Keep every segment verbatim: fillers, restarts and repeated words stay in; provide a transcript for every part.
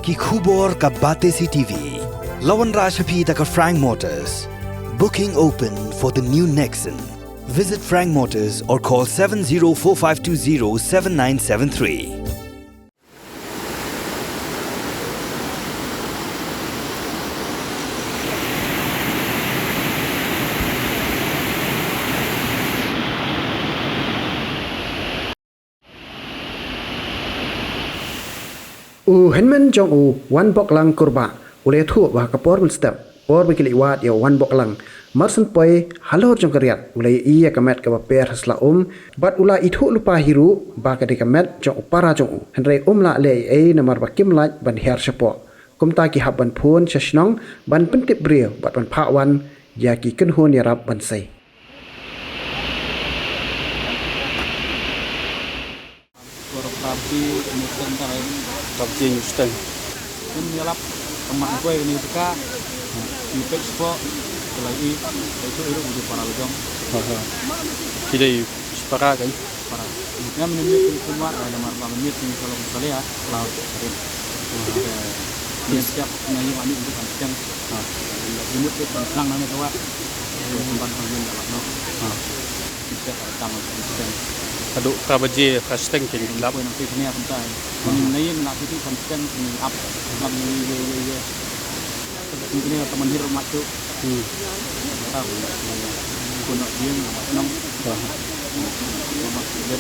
Ki khubor ka Batesi T V. La wanrah sha phi da ka Frank Motors. Booking open for the new Nexon. Visit Frank Motors or call seven zero four five two zero seven nine seven three. U hynmen jong u Wanboklang Kurbah u la ïathuh ba ha ka por mynstep, por ba ki leit wad ïa u Wanboklang, mar syn poi halor jong ka riat u la ïohi ïa ka met kaba per ha sla um, bad u la ithuh lypa hi ruh ba ka dei ka met jong u para jong u. Hynrei um lah leh ei ei namar ba kim lah ban hiar shapoh. Kumta ki hap ban phone sha shnong ban pyntip briew bad ban phah wan ïa ki kynhun ïarap ban sei. Por prabji nyusteng tarai. Prabji nyusteng. Kum ïalap, kamat koi ni beka. Ni pek sport, kelai i, itu iru uji para lejong. Aha. Tidak i, separa kan? Para. Ya, menit ni kumar, ada mar ba menit ni kalau kita lihat, laut. Ni siap, ni yang ini untuk kan. Ha. Jumut tu kan senang nang tu, Wak. Sempat pangin dalam no. Ha. Kita tak tahu kan. Aduh, ka baje, ka steng kin lap. Kau nak pergi sini apa tak? Ni lain nak pergi kan steng ni up. Lap ni ye ye ye. Ini teman hidup mak tu. Hmm. Tahu. Kau nak dia nak senang. Ha. Mak dia.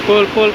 Pull, pull.